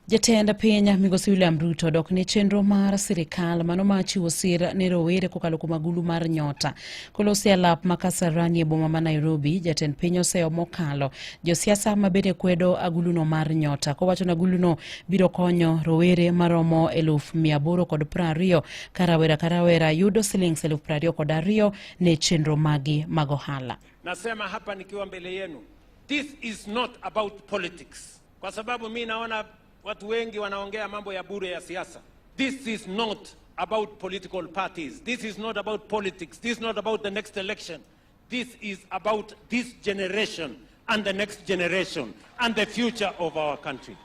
Jatend piny migosi William Ruto dok ne chenro mar sirikal mano mar chiwo sir ne rowere kokalo kuom agulu mar Nyota. Kolosi alap ma Kasarani e boma ma Nairobi, jatend piny oseyo mokalo josiasa ma bende kwedo aguluno mar Nyota kowacho ni aguluno biro konyo rowere maromo 820,000 ka rawera ka rawera yudo siling 22,000 ne chenro magi mag ohala. Nasema hapa nikiwa mbele yenu, this is not about politics, kwa sababu mi naona watu wengi wanaongea mambo ya bure ya siasa. This is not about political parties. This is not about politics. This is not about the next election. This is about this generation and the next generation and the future of our country.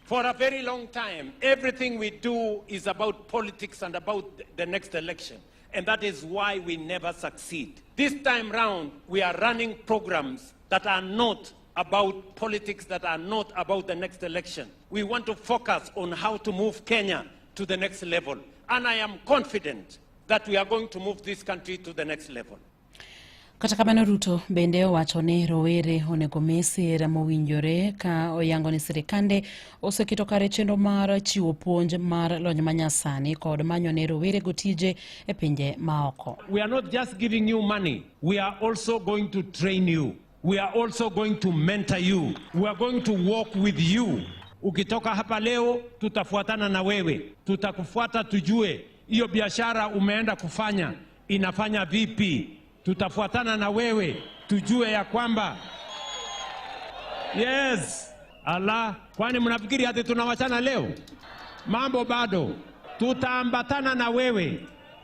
For a very long time, everything we do is about politics and about the next election. And that is why we never succeed. This time round, we are running programs that are not about politics, that are not about the next election. We want to focus on how to move Kenya to the next level. And I am confident that we are going to move this country to the next level. Kata kamano, Ruto bende owacho ni rowere onego mi sir mowinjore ka oyango ni sirikande oseketo kare chenro mar chiwo puonj mar lony manyasani kod manyo ne rowere go tije e pinje maoko. We are not just giving you money, we are also going to train you. We are also going to mentor you. We are going to walk with you. Ukitoka hapa leo, tutafuatana na wewe, tutakufuata tujue hiyo biashara umeenda kufanya inafanya vipi. Tutafuatana na wewe tujue ya kwamba yes. Ala, kwani mnafikiri ati tunawachana leo? Mambo bado, tutaambatana na wewe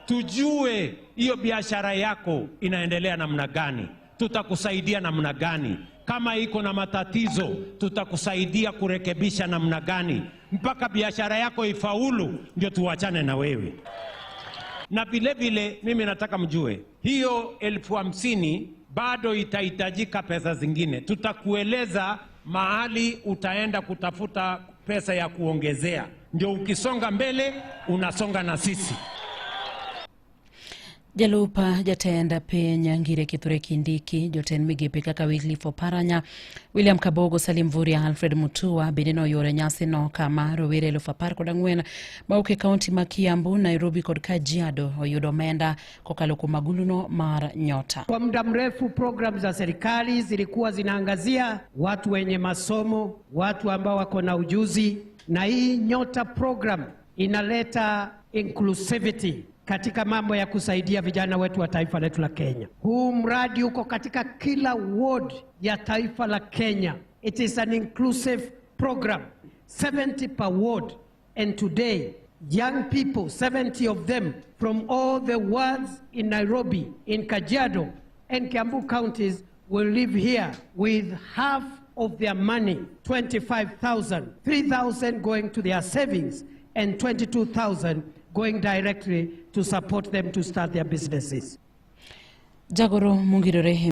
tujue hiyo biashara yako inaendelea namna gani, tutakusaidia namna gani. Kama iko na matatizo, tutakusaidia kurekebisha namna gani mpaka biashara yako ifaulu, ndio tuwachane na wewe. Na vile vile mimi nataka mjue hiyo 50,000 bado itahitajika pesa zingine. Tutakueleza mahali utaenda kutafuta pesa ya kuongezea, ndio ukisonga mbele unasonga na sisi. Jalup jatend piny Ngire Kithure Kindiki, jotend migepe kaka Wycliffe Oparanya, William Kabogo, Salim Mvurya, Alfred Mutua bende noyuoro nyasino kama rowere 14,000 mawuok e kaunti ma Kiambu, Nairobi kod Kajiado oyudo omenda kokalo kuom aguluno mar Nyota. Kwa muda mrefu programu za serikali zilikuwa zinaangazia watu wenye masomo, watu ambao wako na ujuzi, na hii Nyota program inaleta inclusivity katika mambo ya kusaidia vijana wetu wa taifa letu la Kenya. Huu mradi uko katika kila ward ya taifa la Kenya. It is an inclusive program, 70 per ward. And today, young people, 70 of them from all the wards in Nairobi, in Kajiado, and Kiambu counties will leave here with half of their money, 25,000, 3,000 going to their savings, and 22,000 going directly to support them to start their businesses. Jagoro mongirore.